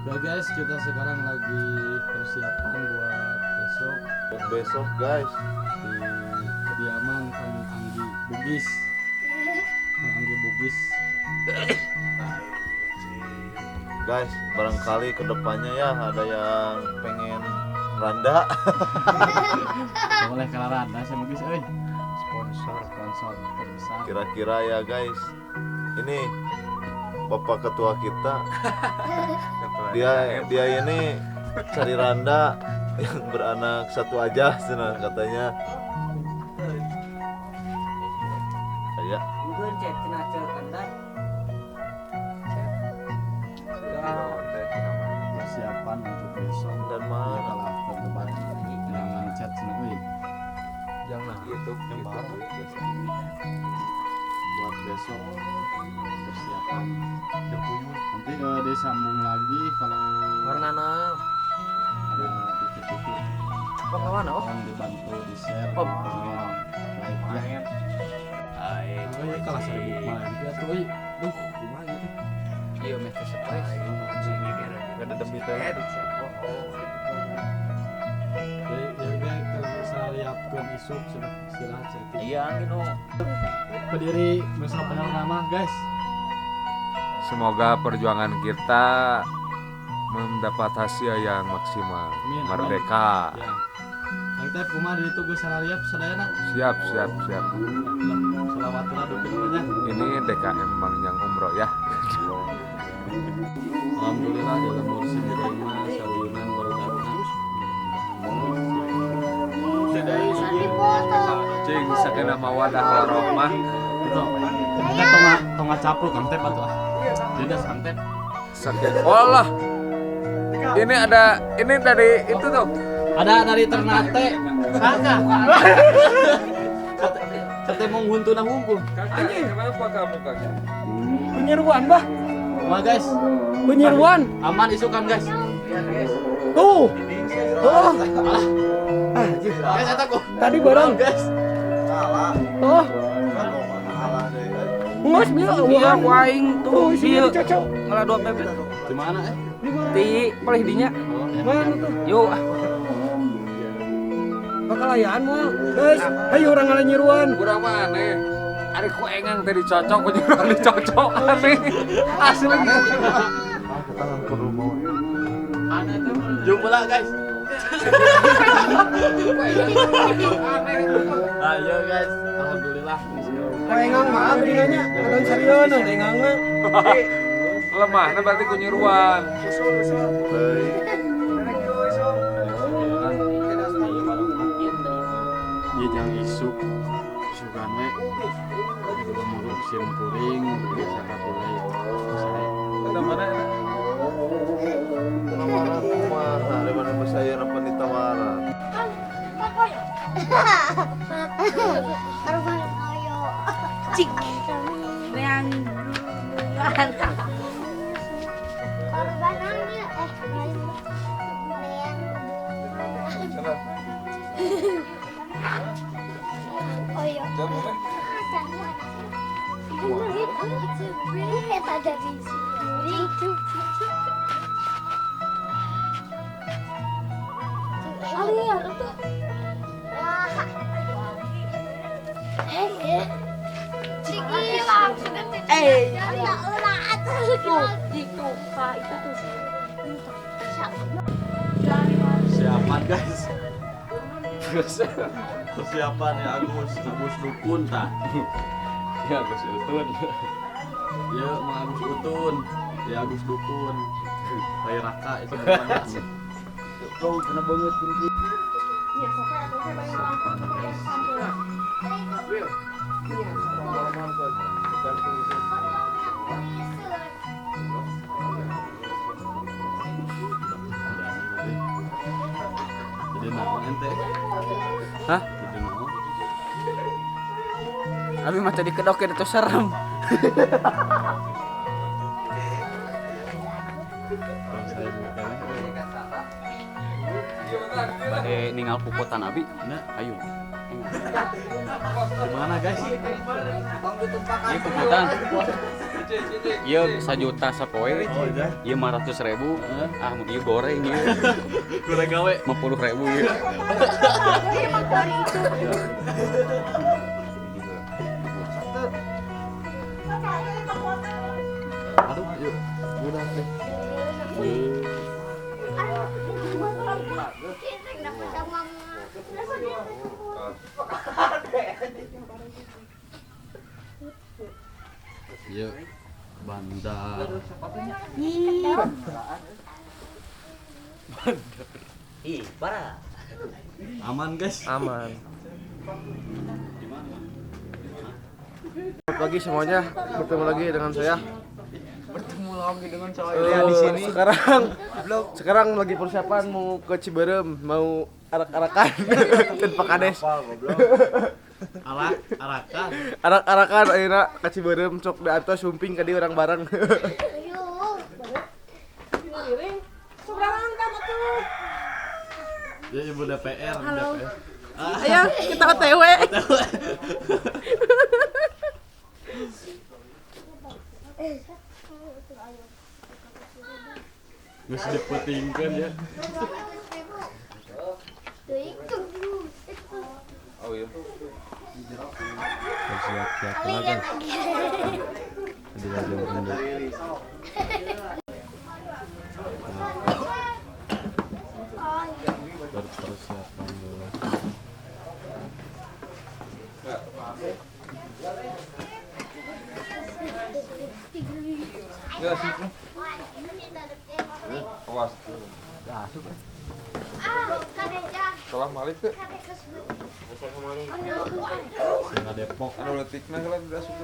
Ya guys, kita sekarang lagi persiapan buat besok. Buat besok, guys. Di kediaman Kang Anggi Bugis. Kang Anggi Bugis. Guys, barangkali kedepannya ya ada yang pengen randa. Boleh kalau randa sama guys, euy. Sponsor, sponsor terbesar. Kira-kira ya guys. Ini bapak ketua kita. Dia dia ini cari randa yang beranak satu aja senang katanya. Saya persiapan untuk besok dan mana kalau after debat jangan chat cenah euy. Jangan YouTube Buat besok persiapan. Nanti disambung lagi kalau Warna naon? Ada dikit-dikit. Warna mana? Oh. Tolong dibantu di share, Oh. komen, like ya. Oh iya, kalah 1000 mah gitu atuh euy. Duh, kumaha gitu. Iya, meh teh stres. Gak ada demi teh. Jadi ya udah kalau misalnya liapkeun isuk cenah istirahat cetik. Iya, gitu. Pendiri Nusa bener nama guys. Semoga perjuangan kita mendapat hasil yang maksimal. Amin, amin. Merdeka. Ya. Kang Teh kumaha di ditu geus sarariap sadayana? Siap, siap, siap. Selawatullah dukun namanya. Ini DKM Mang yang umroh ya. Alhamdulillah di lembur sim kuring mah sauyunan barudakna. Cing sakinah mawadah warohmah. Itu. Kita tonga tonga capruk Kang Teh atuh ah. Jadi Kang Teh. Sakinah. Walah. Ini ada ini dari itu tuh. Ada dari Ternate. Kakak. Kata mau huntuna hungkul. Kakak, kenapa kamu kakak? Penyeruan, bah. Wah guys, Penyeruan. Aman isukan guys. Tuh. Oh, Guys, eta kok. Tadi barang. Guys. Oh, Kalah deh. ngus bieu. Iya, ku aing tuh Tuh, sini bieu. dicocok. Ngalah dua bebek. Di mana eh? Di palih dinya. Oh, ya. Mana tuh? Yuk. Ah. Bakal ayaan moal. Guys, ayo urang ngalah nyiruan. Kurang mah aneh. Ari ku engang tadi cocok, ku jurang dicocok aneh. Asli. Tangan ke rumah. Jumpa lah guys. Ayo guys, alhamdulillah. Engang mah abdi nanya, ada serius engang mah. Lemahnya berarti ku nyiruan. Baik. Iya jangan isuk, isukan we. Belum sim kuring, biasa katulai. Saya Ada mana? Tawaran kumaha, dari mana saya apa ditawaran? Cik. Yang korban ambil oh iya. Persiapan guys. Persiapan ya Agus, Agus dukun tah. Ya Agus Utun. Ya Mang Agus Utun, ya Agus dukun. Rai Raka itu namanya. Tuh, kena banget kunci. Persiapan guys. Jadi naon ente? Hah? Jadi naon? Abi mah tadi kedok itu serem. Kalau saya bukan. Bade ninggal puputan abi. Nah, Ayo. gimana guys? Ini puputan. Ieu 1 juta sapoe. Oh, iya. Ieu 500.000. Ah, mun ieu goreng ieu. Goreng gawe. 50.000 ieu. Emang dari itu. Aduh, yuk. Udah deh. Sama. Iya. Bandar. Ih, parah. Aman, guys. Aman. Selamat pagi semuanya, bertemu lagi dengan saya. Bertemu lagi dengan saya. Di sini. Sekarang lagi persiapan mau ke Cibeureum, mau arak-arakan tanpa kades. Arak, arakan. Arak-arakan ayeuna ka Cibeureum, cok diantos sumping ka dieu urang bareng. Ayo. Ya, Ibu DPR, DPR. Ayo kita OTW. Geus diputingkeun ya. Oh iya. Bersiap-siap lah, guys. Jadi lagi mundur. Berpersiapan dulu. Ya sih. Awas. Salah malik teh. Setengah Depok. Anu leutikna heula tidak asup.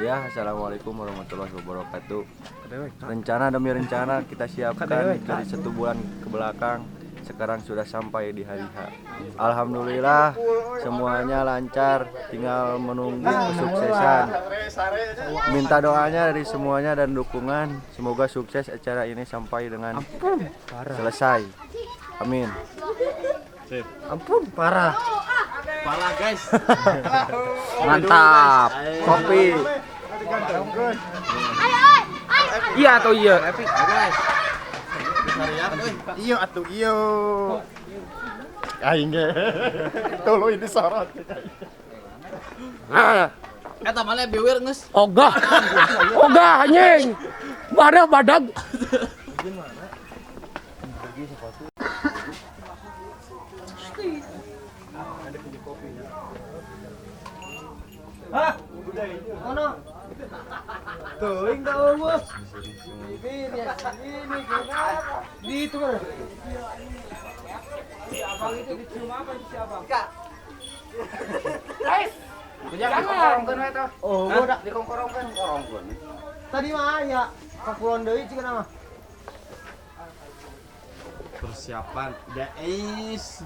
Ya, assalamualaikum warahmatullahi wabarakatuh. Rencana demi rencana kita siapkan dari satu bulan ke belakang. Sekarang sudah sampai di hari H. Alhamdulillah semuanya lancar, tinggal menunggu kesuksesan. Minta doanya dari semuanya dan dukungan. Semoga sukses acara ini sampai dengan selesai. Amin. Sip. Ampun, parah. Parah, guys. Mantap. Kopi. Iya atau iya? Guys. Sariap euy. Iyo atuh iyo. Aing ge. Tuluy disorot. Eta mana biwir geus. Ogah. Ogah anjing. Badag badag. Teuing da eueuh. Di itu kan. Oh, udah Dikongkorongkeun, korongkeun. Tadi mah aya ka kulon deui cik mah. Persiapan guys.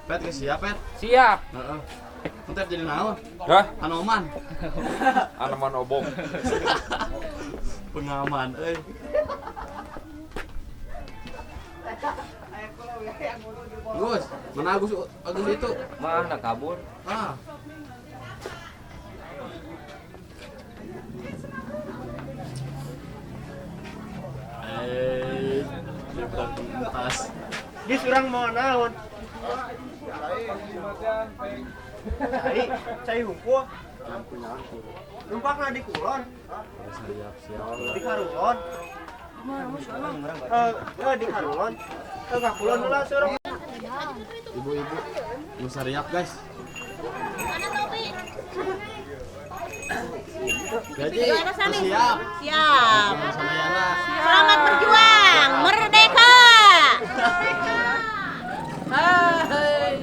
Pet geus siap, Pet? Siap. Heeh. Entar jadi naon? Hah? Anoman. Anoman obong. Pengaman euy. Gus, mana Agus, Agus itu? Mana kabur? Ah. Eh, dia pentas. Geus urang mau naon? Cai, cai hungkul. Numpakna di kulon, Siap, siap. di karulon. Eh, di karulon. Eh, ka kulon heula seurang. Ibu-ibu, lu sariap, guys. Gaji, siap. Siap. Sadayana. Selamat berjuang. Merdeka. Hai.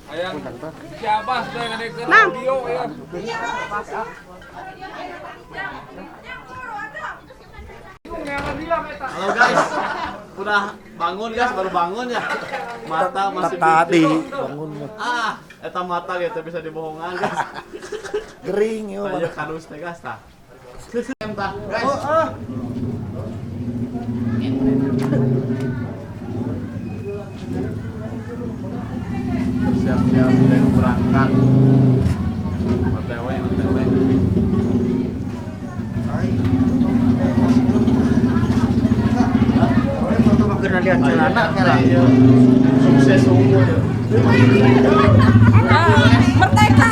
Ayang si Abbas teh ngadekeun audio ya. Halo guys, udah bangun guys, baru bangun ya. Mata masih Tadi bintik. bangun. Ah, eta mata gitu bisa dibohongan guys. Gering yo. Tanya kadus teh guys tah. Tah, guys. Oh, ah. Siap-siap udah berangkat. OTW, OTW. Lihat celana sukses umur. Merdeka.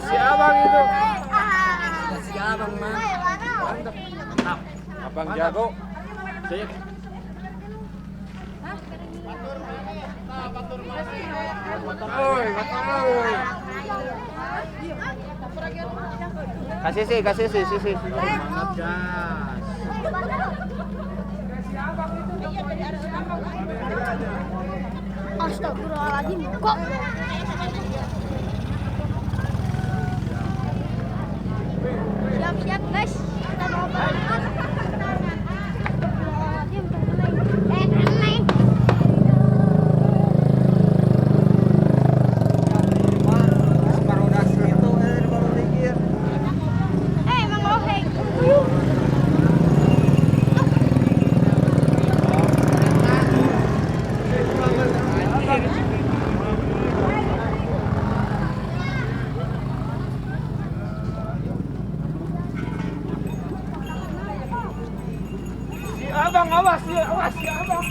Si abang itu. Si abang mah. Mantap. Abang jago. Sip. Kasih sih, kasih sih, sih, sih. Semangat, gas. Astagfirullahaladzim, kok siap-siap guys, kita mau berangkat. Astagfirullahaladzim, Abang, awas ya, awas ya, abang.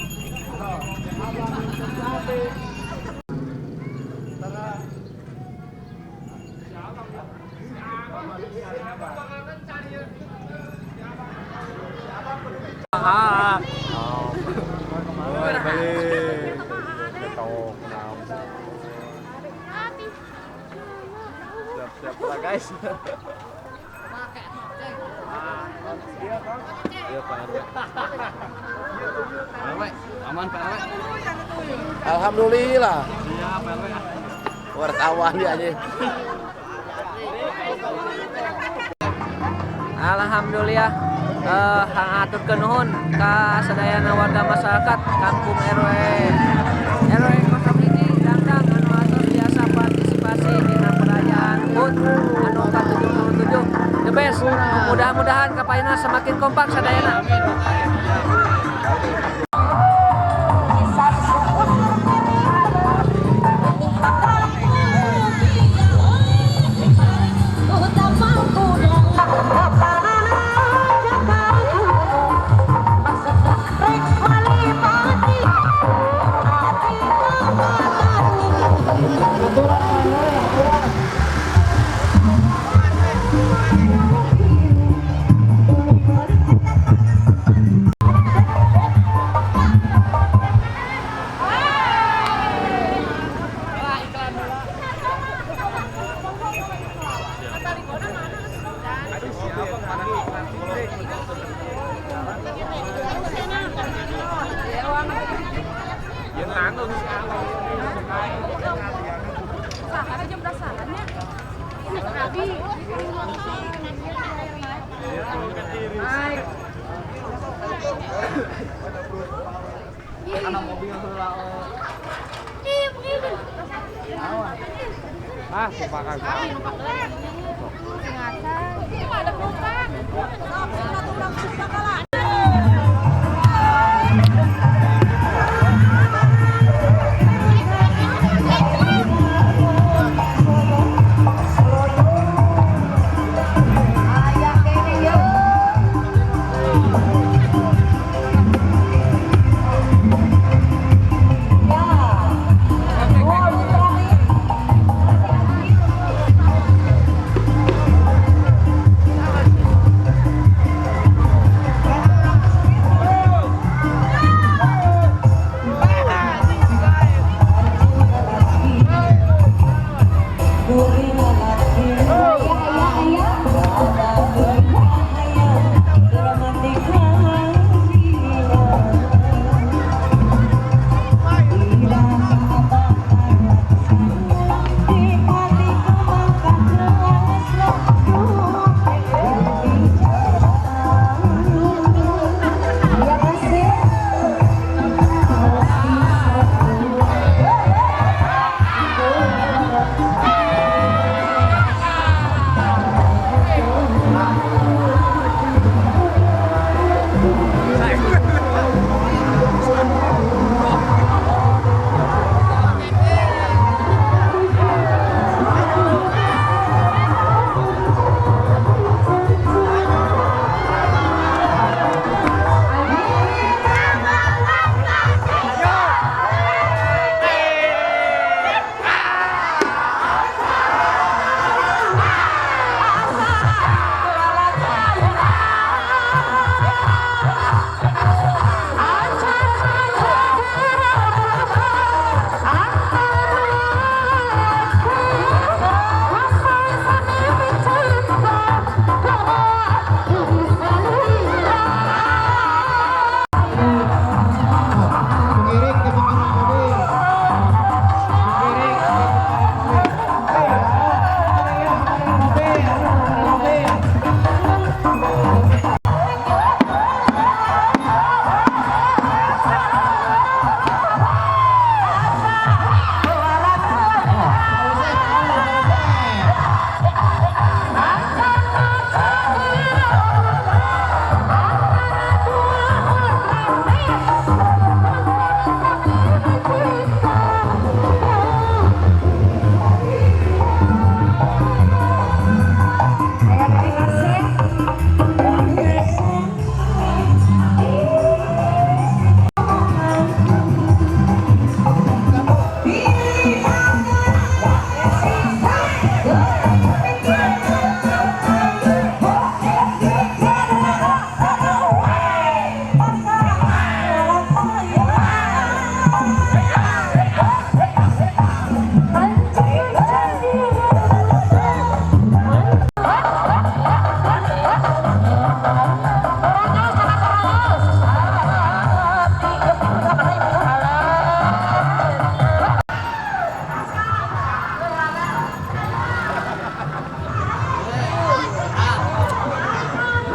Siap-siap lah guys. Iya Pak RW. RW, aman Pak RW. Alhamdulillah. Siap Pak RW. Wartawan dia aja. Alhamdulillah haturkeun nuhun ka sadayana warga masyarakat kampung RW RW 01 Dangdang anu atos biasa partisipasi dina perayaan HUT anu ka-77. The best. Mudah-mudahan kapayuna semakin kompak sadayana. Ah, tumpakan. Ya.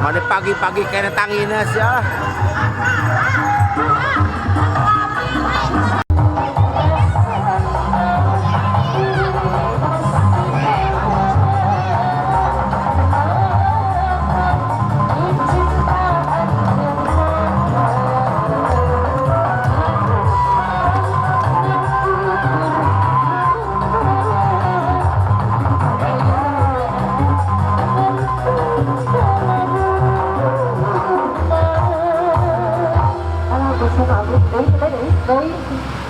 Mana pagi-pagi kena tangina sia. Đấy.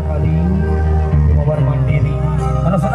kali Mawar Mandiri. Anu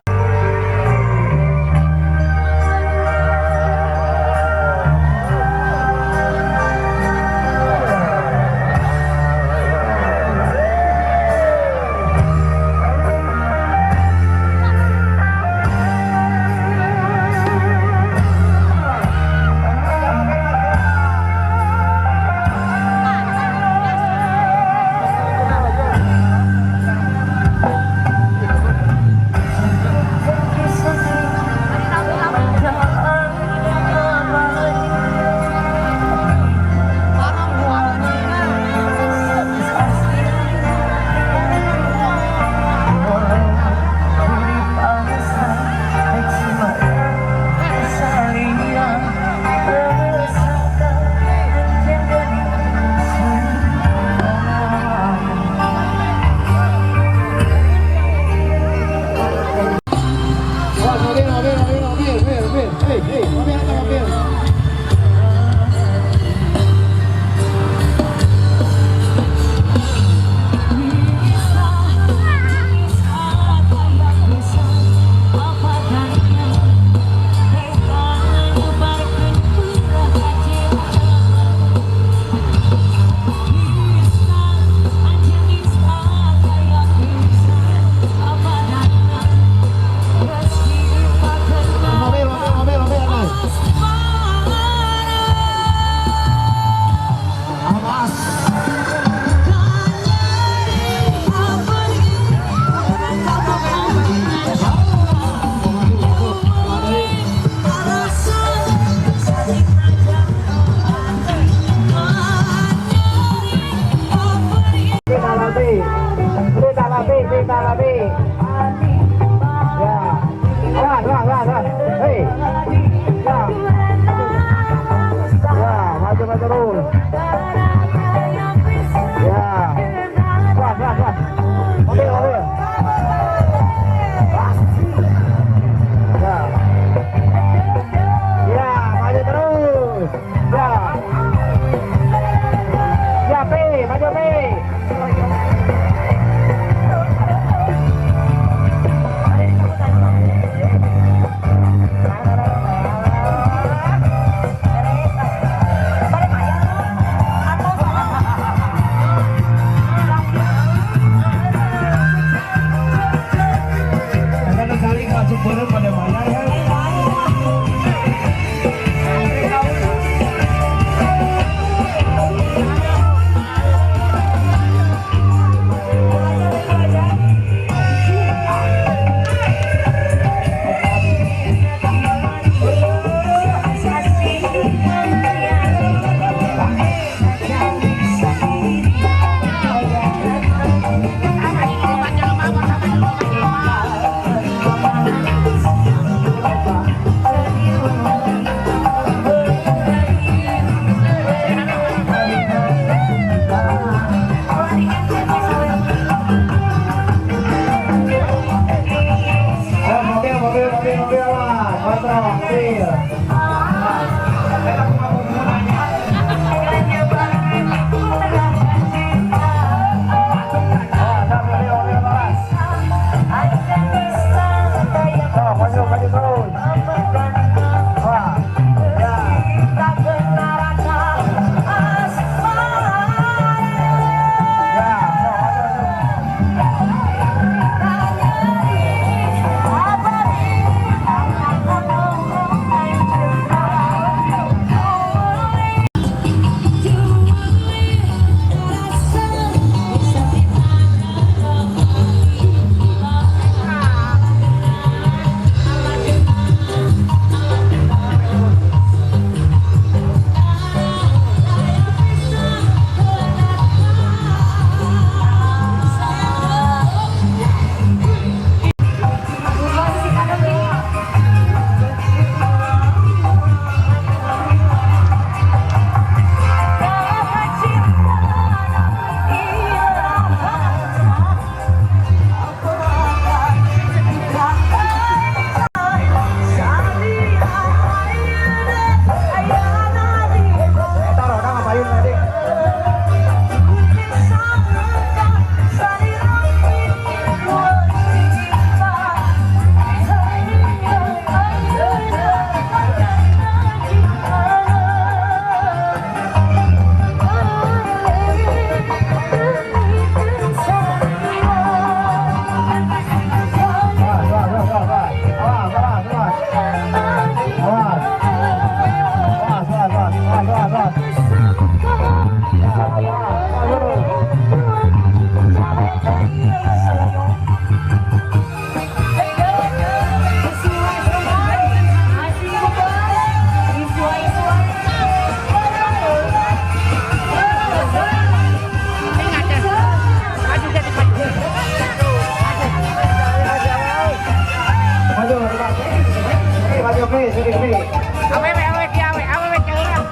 Awewe awewe ki awe awewe ceureun.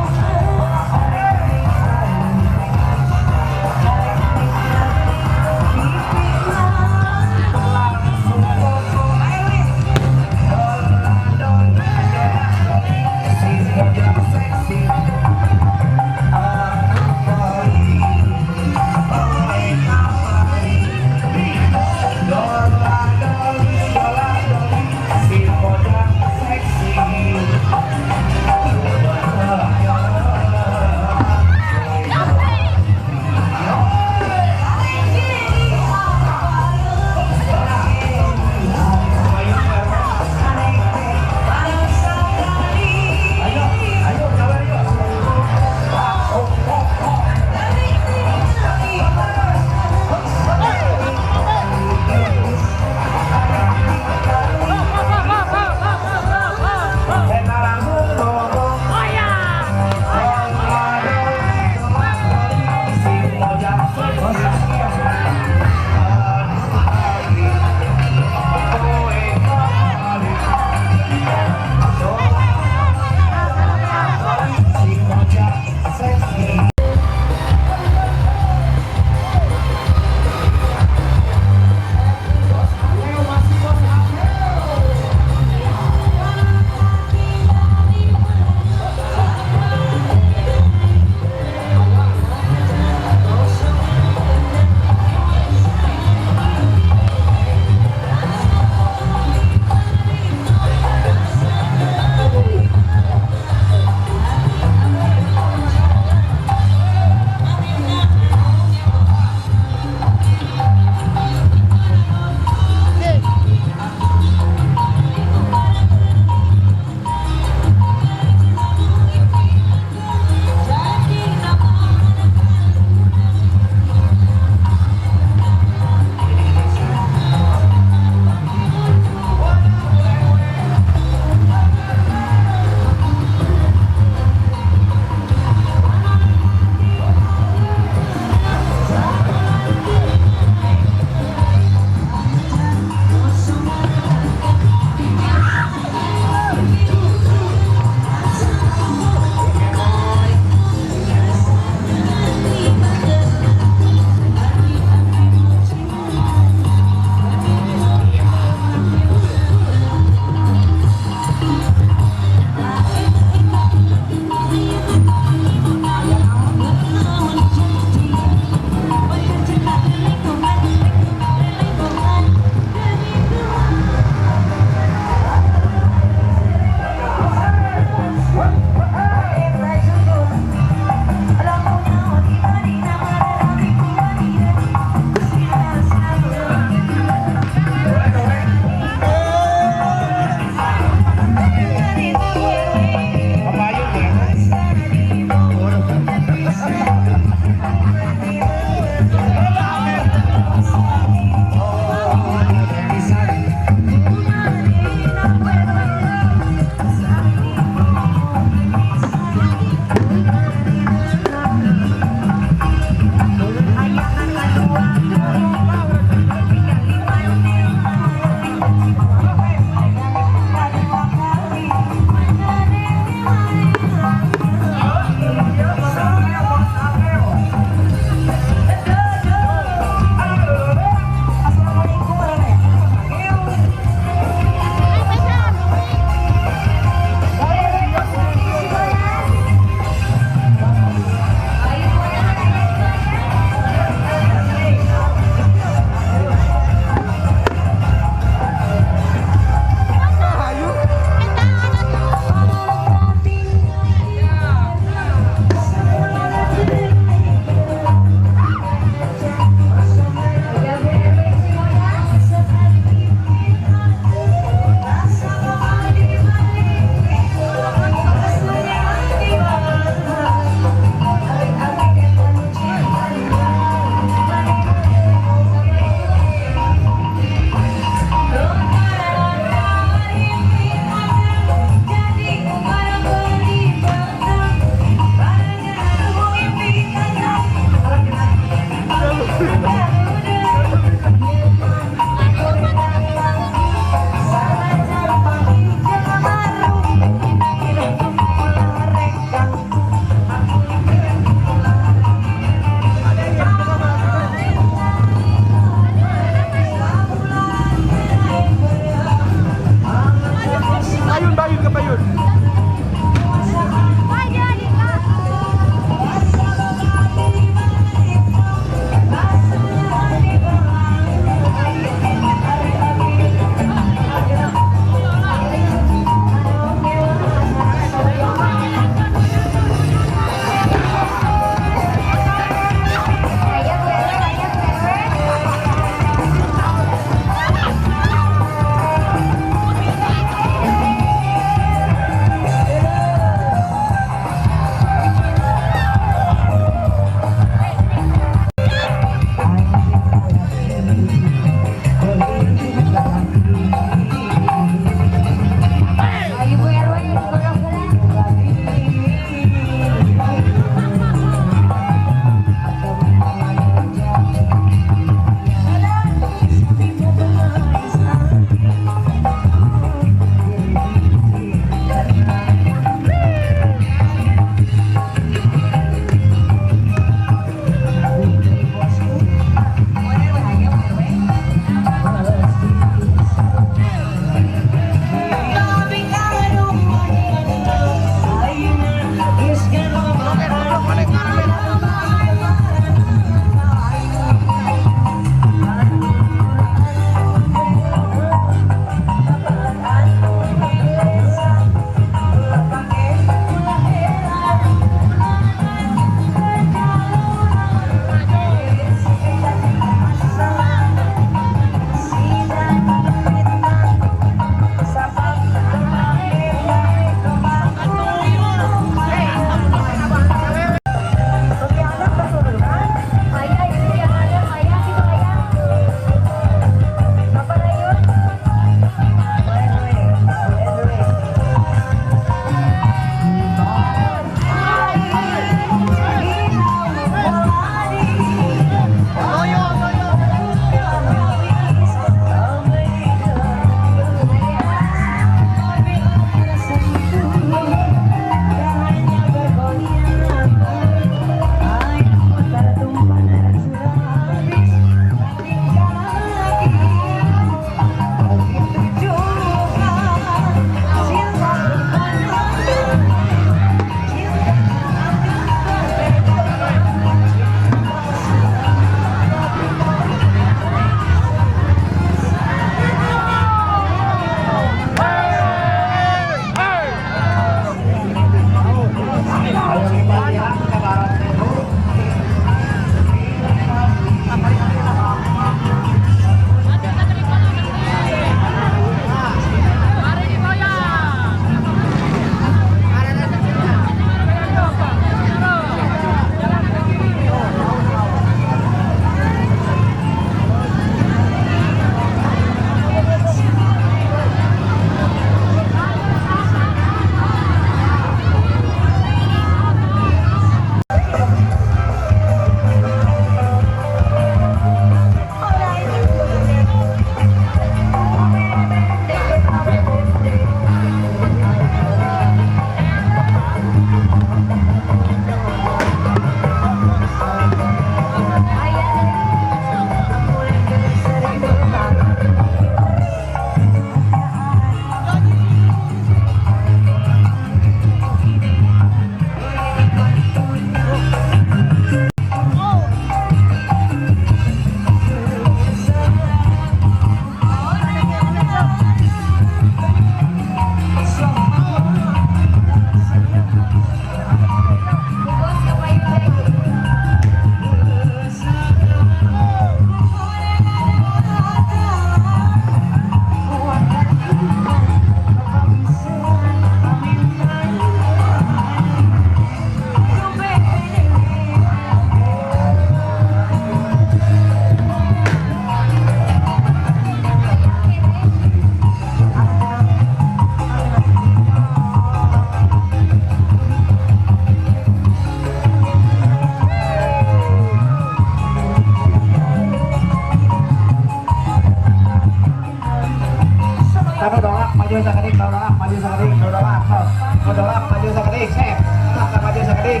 Nodolak maju sakedik, nodolak sok. Nodolak maju sakedik, sek. Sok maju sakedik.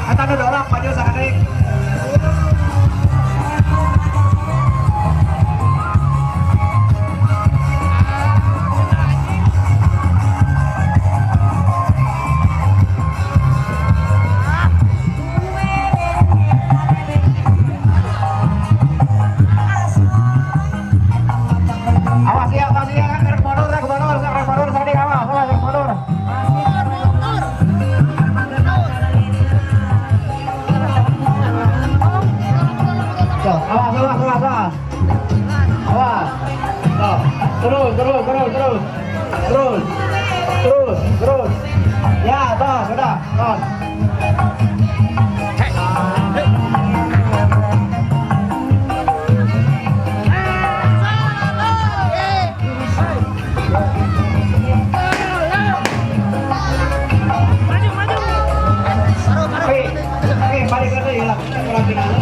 Eta nodolak maju sakedik. Awas ya, rek mundur, sakedik awas, awas rek mundur. Tuh, awas, awas, awas, awas. Awas. Tuh, terus, terus, terus, terus. Terus. Terus, terus. Ya, toh, sudah, toh. Oke, oke, balik lagi ya, kurang final.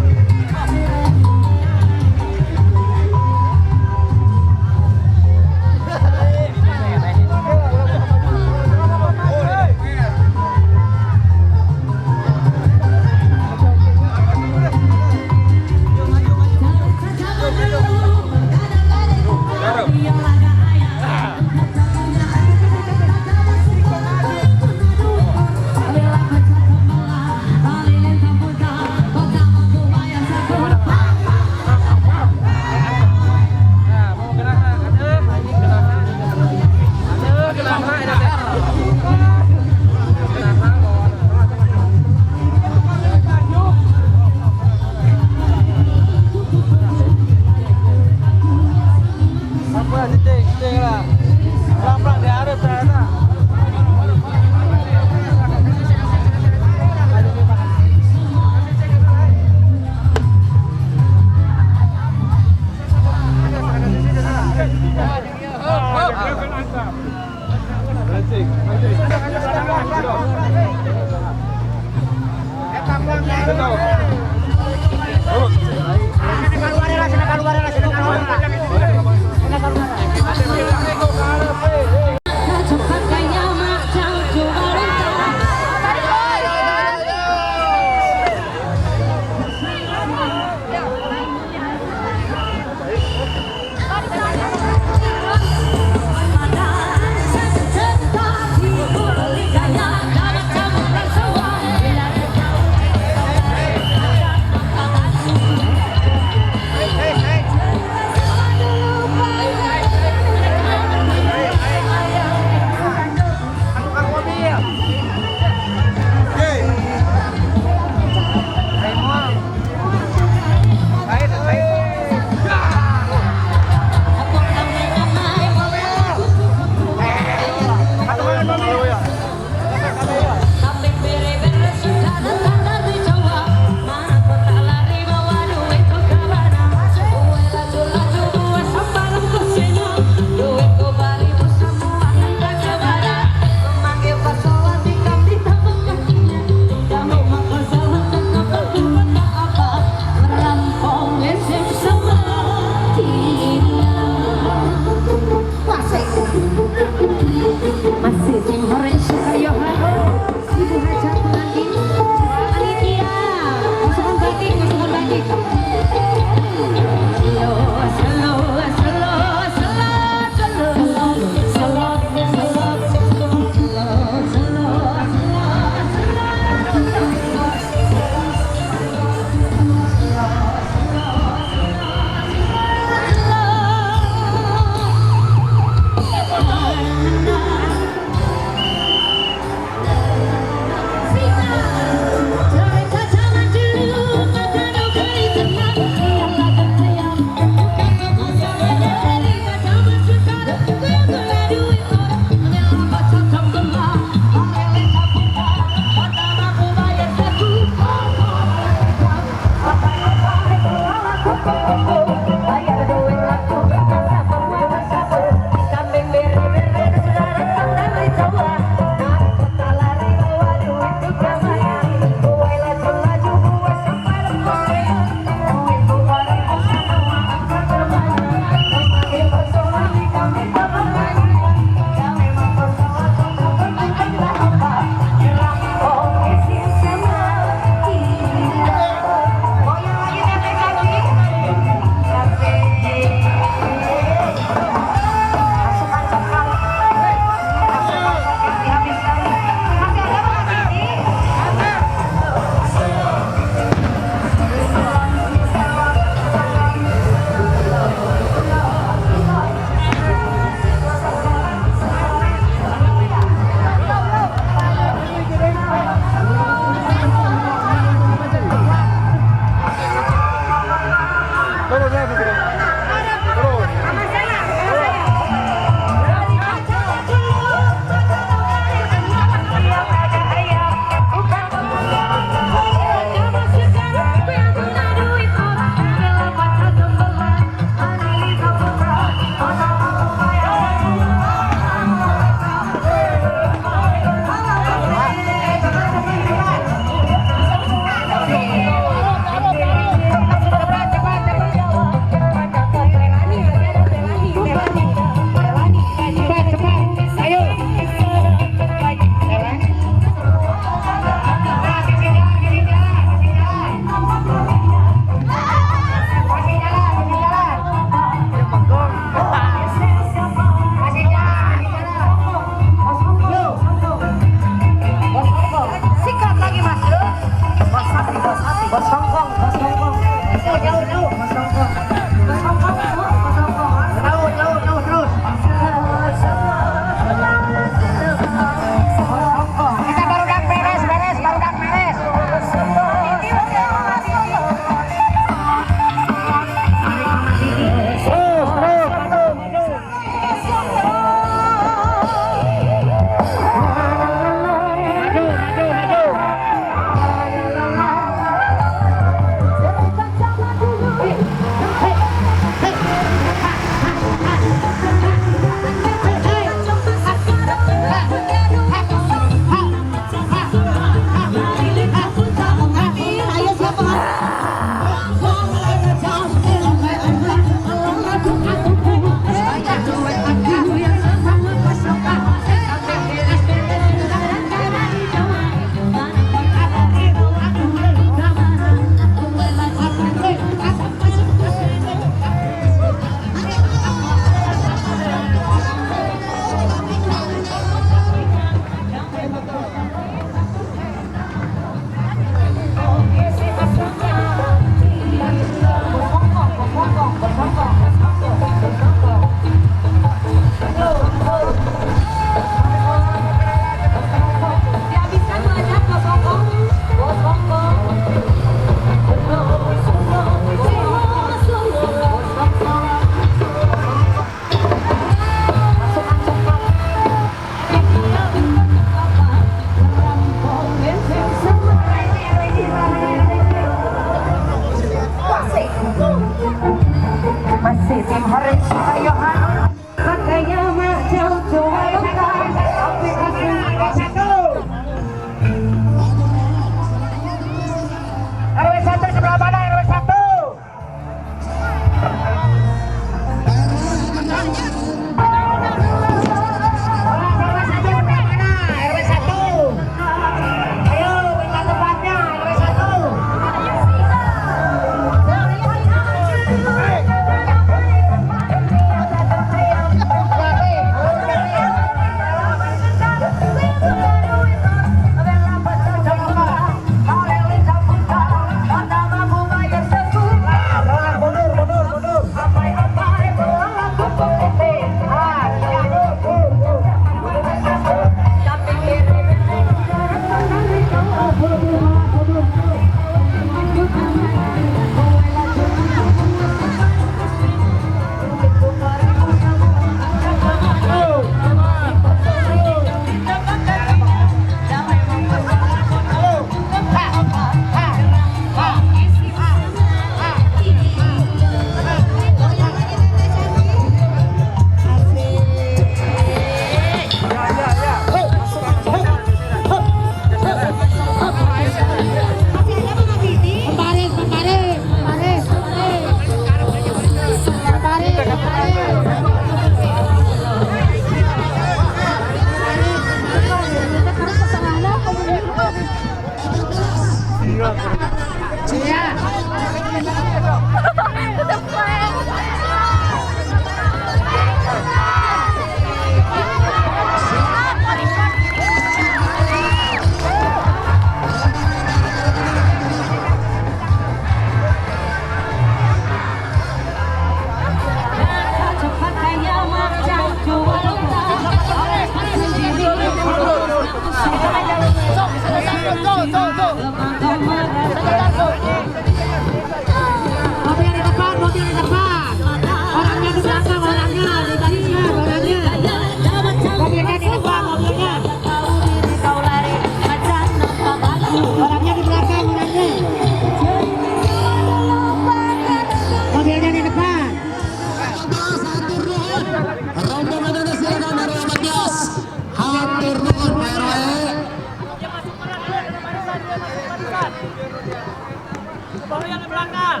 Baru yang di belakang.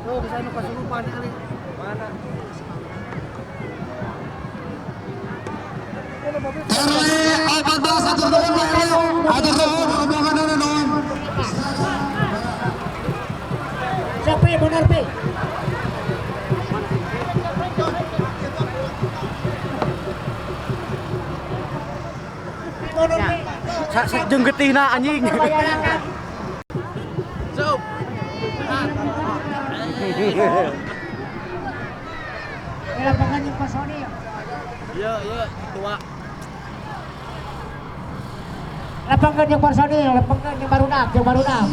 Tuh, bisa nu kasurupan kali. Mana? Siapa yang benar, P? Jeung getihna anjing. Sup. Lapangan yang personil. Iya, iya, tua. Lapangan yang personil, lapangan yang baru nak, yang baru nak.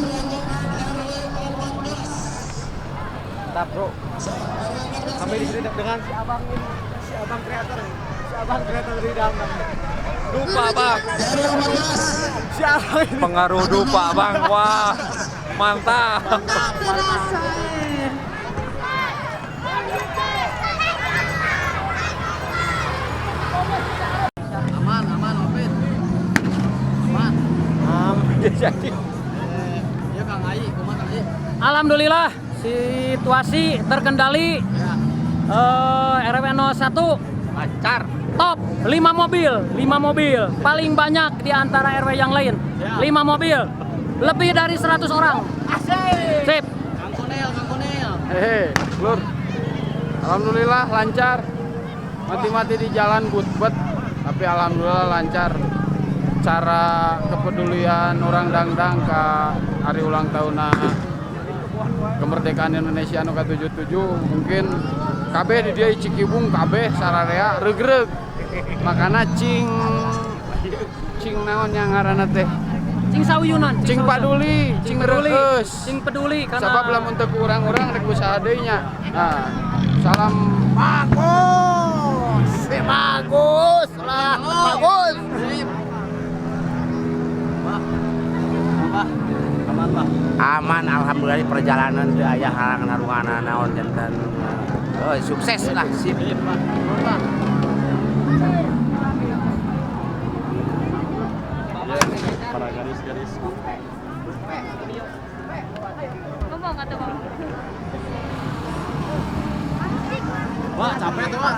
Mantap, bro. Kami di sini dengan si abang ini, si abang kreator, si abang kreator dari Dangdang. Dupa, Bang. Si abang ini. Pengaruh dupa, Bang. Wah, mantap. Aman, aman, Opit. Aman. Aman jadi. Ya Kang Ai, kumaha Kang Ai? Alhamdulillah situasi terkendali. Ya. RW 01 lancar. Top 5 mobil, 5 mobil. Paling banyak di antara RW yang lain. Ya. 5 mobil. Lebih dari 100 orang. Asik. Sip. Kang Konel, Kang Konel. Hehe, Lur. Alhamdulillah lancar. Mati-mati di jalan butbet, tapi alhamdulillah lancar. Cara kepedulian orang Dangdang ke hari ulang tahun kemerdekaan Indonesia anu ka-77 mungkin kabeh di dia Cikibung kabeh sararea regreg. Makana cing cing naon yang ngaranna teh? Cing sauyunan, Cing paduli, cing peduli, reueus. cing peduli karena Sabab lamun teu ku urang-urang rek usaha deui nya. Nah, salam Bagus. Bagus lah, bagus. Aman, Pak. Aman, alhamdulillah di perjalanan teu aya halangan harungan naon janten. Oh, sukses lah sip. Para gadis-gadisku. Ngomong atau ngomong? Wah, capek tuh, Pak.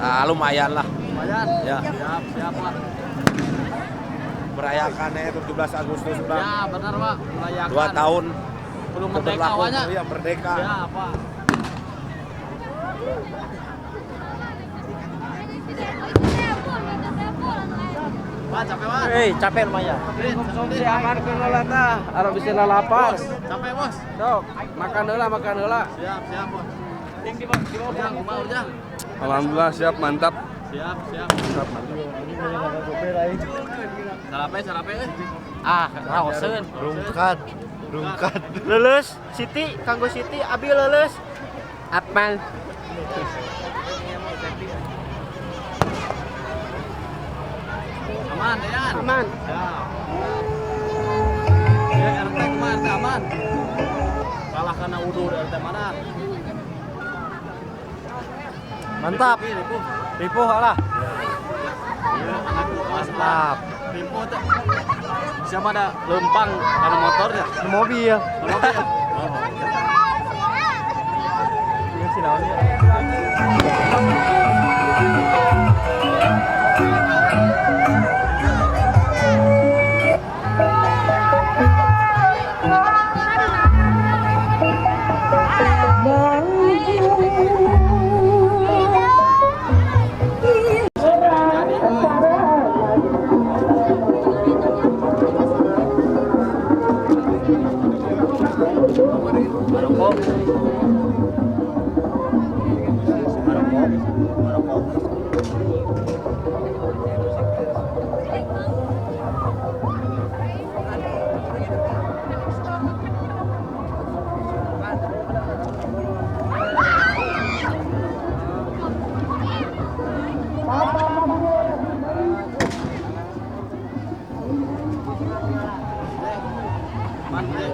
Ah, lumayan lah. Lumayan. Ya. Siap, siap, Pak. Merayakannya 17 Agustus, Bang. Ya, benar, Pak. Merayakan. 2 tahun belum merdeka berlaku, awalnya. Iya, merdeka. Ya, Pak. Pak, capek, Pak. Hei, capek lumayan. Makan heula tah, aro bisa lalapar. Capek, Bos. Sok, makan heula, makan heula. Siap, siap, Bos. Ujang, kumaha Ujang? Alhamdulillah siap, mantap. Siap, siap. Mantap, mantap. Sarape, sarape. Ah, raoseun. Rungkat, rungkat. Lulus, Siti, kanggo Siti, abi lulus. Apal. Aman, Dean. Aman. Siap. Ya, RT kumaha RT aman? Kalah karena udur RT mana? Mantap. Ripuh. Ripuh lah. Mantap. Ripuh teh. Siapa ada lempang ada motornya? Mobil. Mobil. Iya sih naonnya.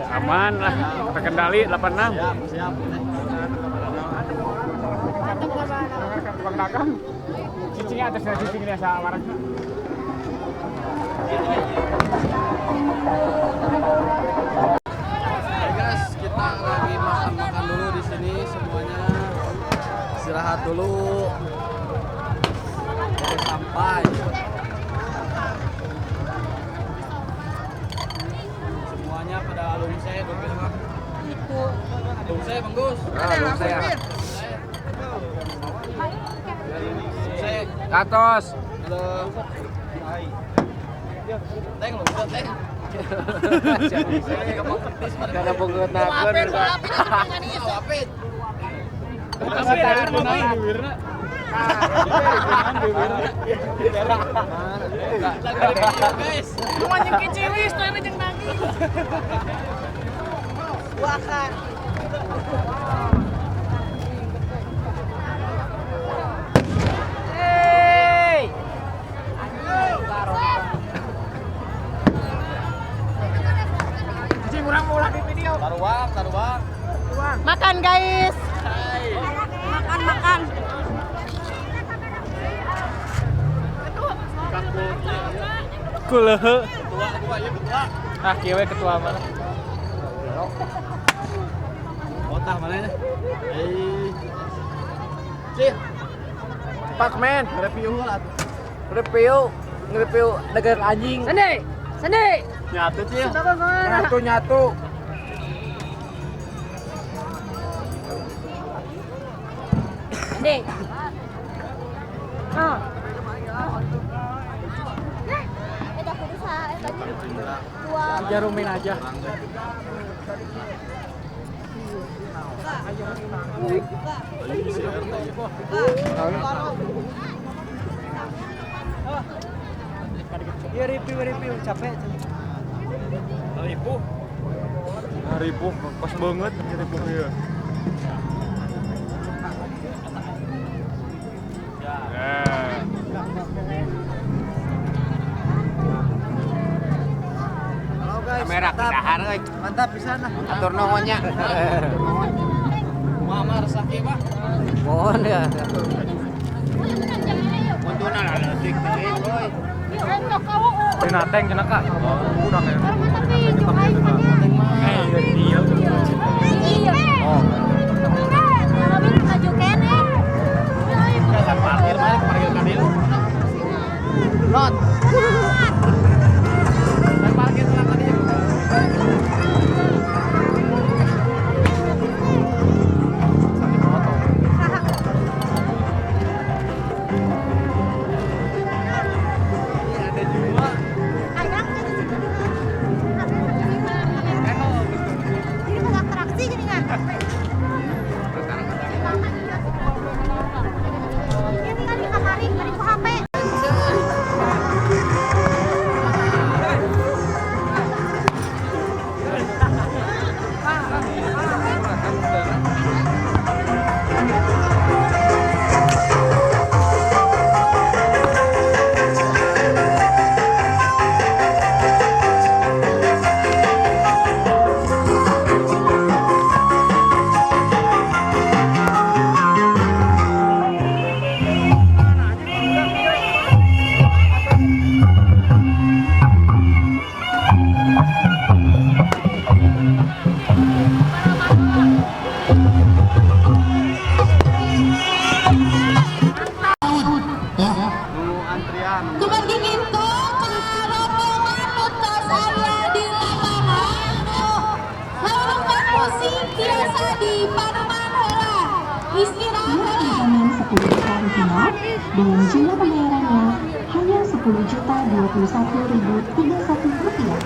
Aman lah, terkendali 86. Siap, siap. Tukang dagang. Cicingnya atas cicingnya sama warga. Oke guys, kita Istirahat dulu. Baru sampai. Semuanya pada lungse, mah. Itu. Lungse, Bang Gus. Lungse. Katos. Halo. Teng lungse, teng. Kada bonggot nakeun. Apit. Guys. Cuma nyengki cilis tuh ini jeung nagih. Buakan. Hey. Cicing urang ulah di video. Taruang, taruang. Makan guys. Makan makan. Kulehe. Ketua, ketua, ya ketua. Ah, kieu we ketua mana? Otah mana ini? Eh. Cih. Pak men, review lah. Review, nge-review dagang anjing. Sandi. Sandi. Nyatu, Cih. Nyatu nyatu. Sandi. Ah. Jarumin aja. Ya review capek. Ribu. Ribu pas banget ribu ya. Kamera kedahar euy. Mantap pisan lah. Atur nuhun nya. Mama resah kieu, Pak. Mohon ya. Untuna lah leutik teuing euy. Dina teng cenah Kak. Udah kayak. Iya. Oh. Parkir mana? Parkir kadil. Lot. Parkir tadi. Ada juga. Jadi pas atraksi gini kan. Ini kan di kamari, bari ku HP. Dengan jumlah pembayarannya hanya Rp10.021.031 rupiah.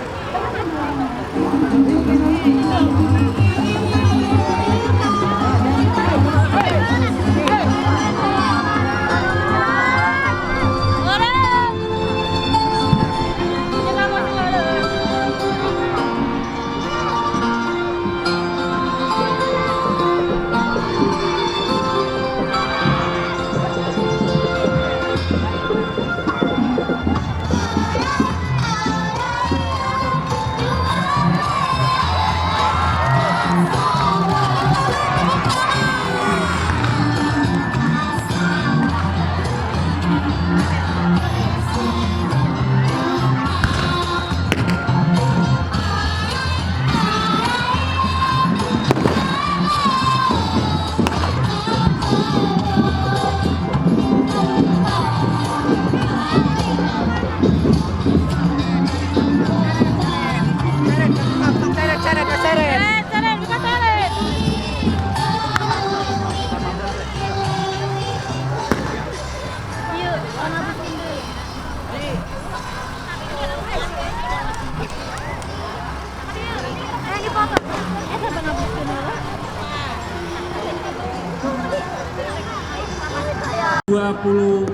29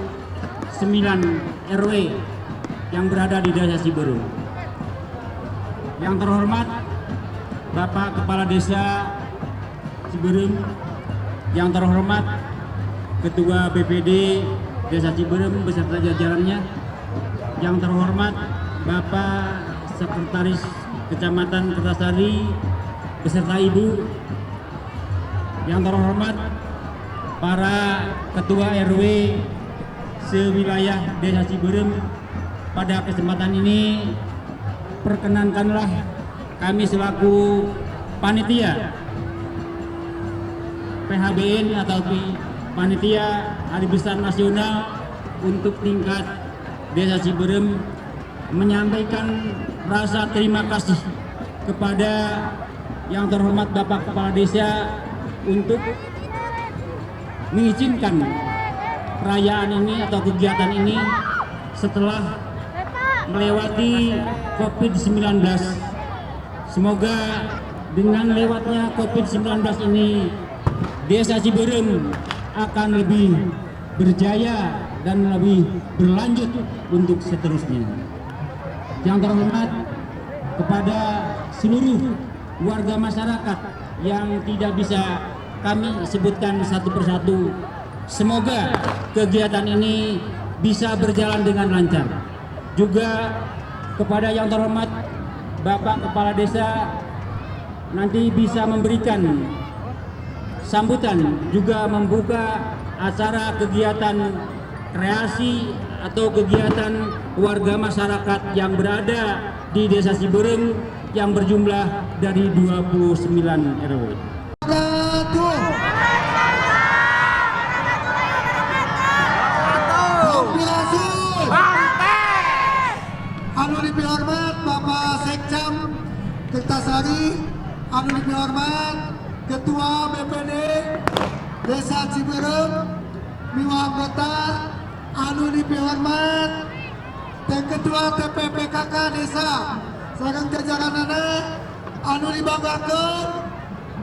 RW yang berada di Desa Cibeureum. Yang terhormat Bapak Kepala Desa Cibeureum, yang terhormat Ketua BPD Desa Cibeureum beserta jajarannya, yang terhormat Bapak Sekretaris Kecamatan Kertasari beserta Ibu, yang terhormat para Ketua RW sewilayah Desa Cibeureum. Pada kesempatan ini perkenankanlah kami selaku panitia PHBN atau panitia Hari Besar Nasional untuk tingkat Desa Cibeureum menyampaikan rasa terima kasih kepada yang terhormat Bapak Kepala Desa untuk mengizinkan perayaan ini atau kegiatan ini setelah melewati COVID-19. Semoga dengan lewatnya COVID-19 ini Desa Cibeureum akan lebih berjaya dan lebih berlanjut untuk seterusnya. Yang terhormat kepada seluruh warga masyarakat yang tidak bisa kami sebutkan satu persatu, semoga kegiatan ini bisa berjalan dengan lancar. Juga kepada yang terhormat Bapak Kepala Desa nanti bisa memberikan sambutan, juga membuka acara kegiatan kreasi atau kegiatan warga masyarakat yang berada di Desa Cibeureum yang berjumlah dari 29 RW. Anu dipihormat Bapak Sekcam Kertasari, anu dipihormat Ketua BPD Desa Cibeureum miwah anggota, anu dipihormat Ketua TPPKK Desa sareng jajaranana, anu dibanggakeun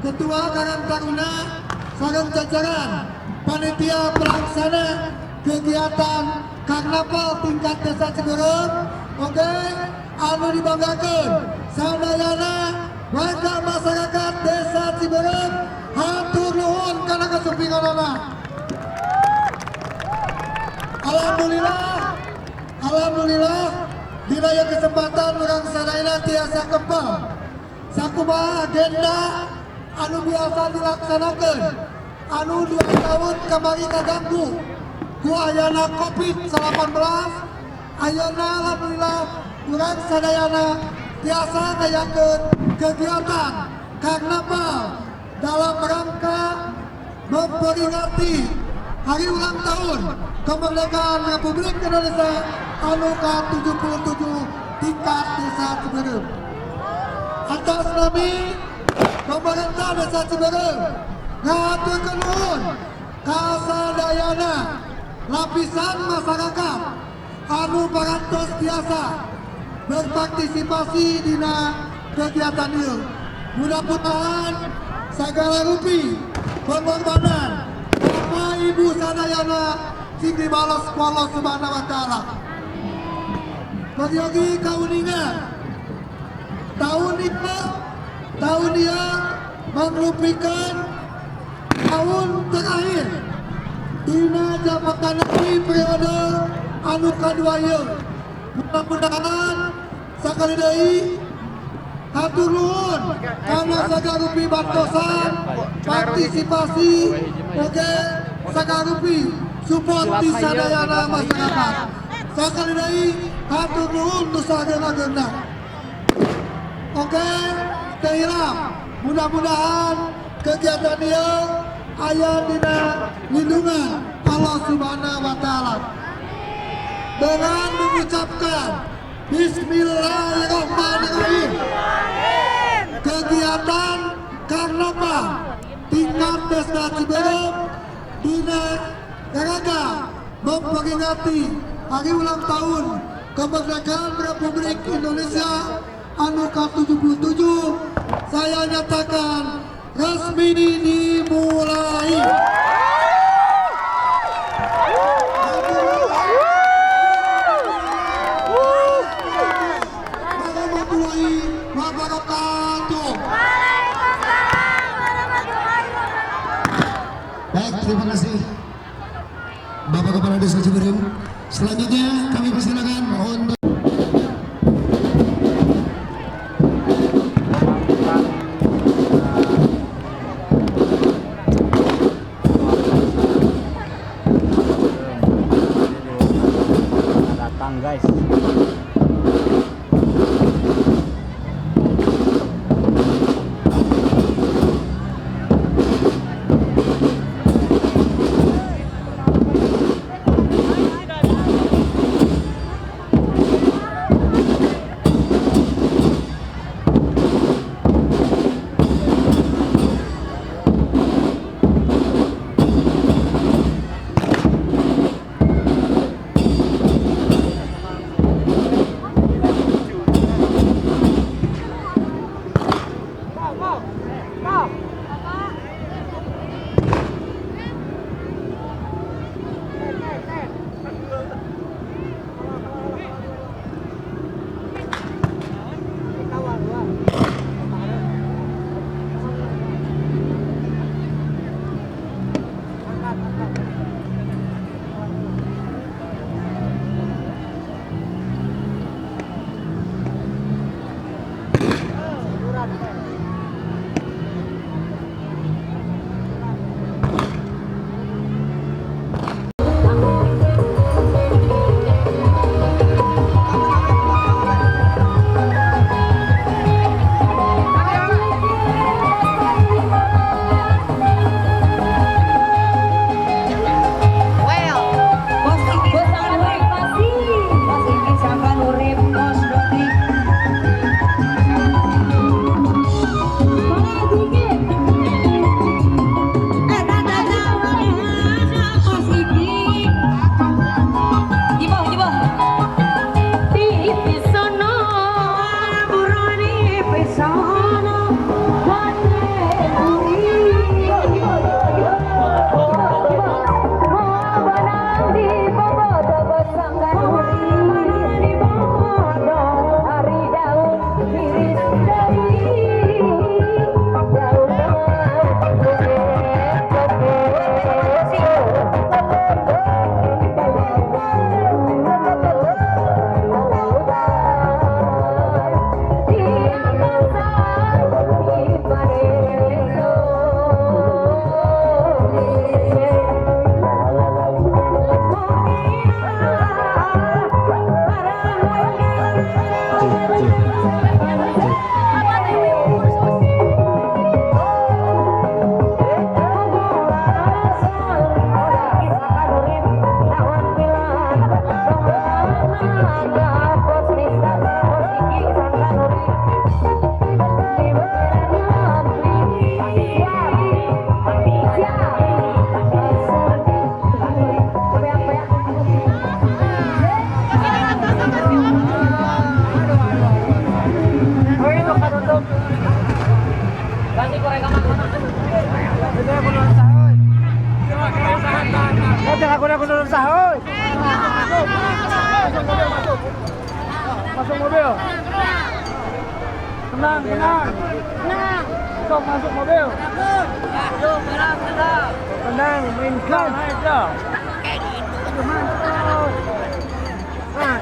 Ketua Karang Taruna sareng jajaran panitia pelaksana kegiatan Karnaval tingkat Desa Cibeureum. Oke, anu dibanggakeun sadayana warga masyarakat Desa Cibeureum, hatur nuhun kana kasumpinganana. Alhamdulillah, alhamdulillah dina ieu kesempatan urang sadayana tiasa kempel sakumaha agenda anu biasa dilaksanakeun anu 2 tahun kamari kaganggu ku ayana COVID-19. Ayeuna alhamdulillah urang sadayana tiasa ngayakeun kegiatan karnaval dalam rangka memperingati hari ulang tahun kemerdekaan Republik Indonesia anu ke-77 tingkat Desa Cibeureum. Atas nami pemerintah Desa Cibeureum ngahaturkeun nuhun ka sadayana lapisan masyarakat anu parantos tiasa berpartisipasi dina kegiatan ieu. Mudah-mudahan segala rupi pengorbanan Bapak Ibu sadayana sing dibalas ku Allah Subhanahu wa taala. Peryogi kauninga tahun itu tahun dia merupakan tahun terakhir dina jabatan periode anu kadua ieu. Mudah-mudahan sakali deui hatur nuhun kana sagarupi bantosan partisipasi oge sagarupi support di sadayana masyarakat. Sakali deui hatur nuhun nu sageuna-geuna. Oke, teu hilap. Mudah-mudahan kegiatan ieu aya dina lindungan Allah Subhanahu wa taala. Dengan mengucapkan Bismillahirrahmanirrahim, kegiatan karnaval tingkat Desa Cibeureum dina rangka memperingati hari ulang tahun kemerdekaan Republik Indonesia anu ke-77 saya nyatakan resmi dimulai. Terima kasih Bapak Kepala Desa Cibeureum. Selanjutnya kami persilakan untuk datang guys. Masuk mobil. Tenang, tenang. Tenang. Sok masuk mobil. Tenang, mainkan aja. Nah,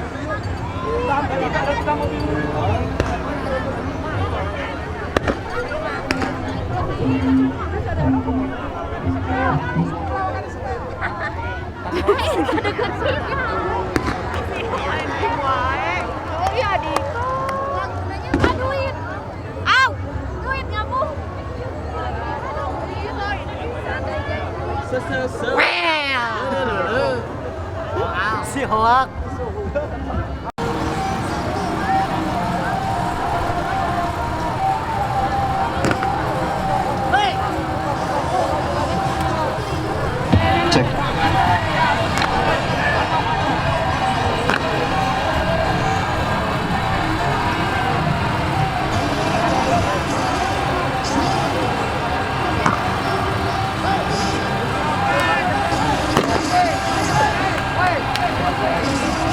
sampai kita mobil. Si hoak. Cek. Hey!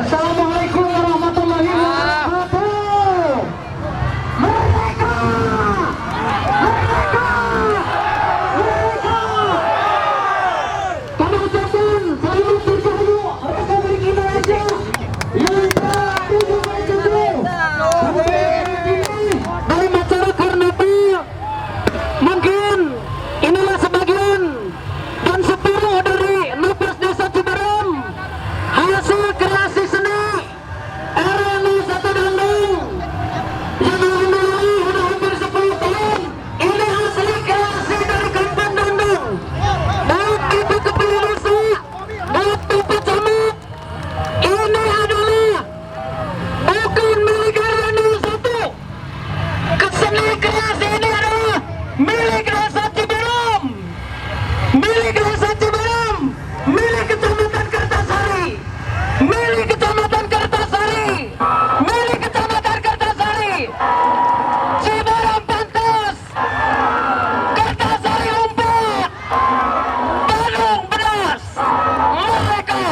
Assalamualaikum warahmatullahi wabarakatuh. Merdeka! Merdeka! Merdeka! Kami ucapkan salam dirgahayu Republik Indonesia yang ke-77. Dalam acara Karnaval, mungkin inilah sebagian dan separuh dari nafas Desa Cibeureum, hasil kreasi seni RW 01 Dangdang yang alhamdulillah sudah hampir 10 tahun. Ini hasil kreasi dari Kampung Dangdang. Baik itu kepala desa, baik itu camat, ini adalah bukan milik RW 01. Keseni kreasi ini adalah milik Desa Cibeureum, milik Desa Cibeureum, milik Kecamatan Kertasari, milik Kecamatan Kertasari, milik Kecamatan Kertasari. Cibeureum pantas, Kertasari umpat, Bandung bedas, merdeka.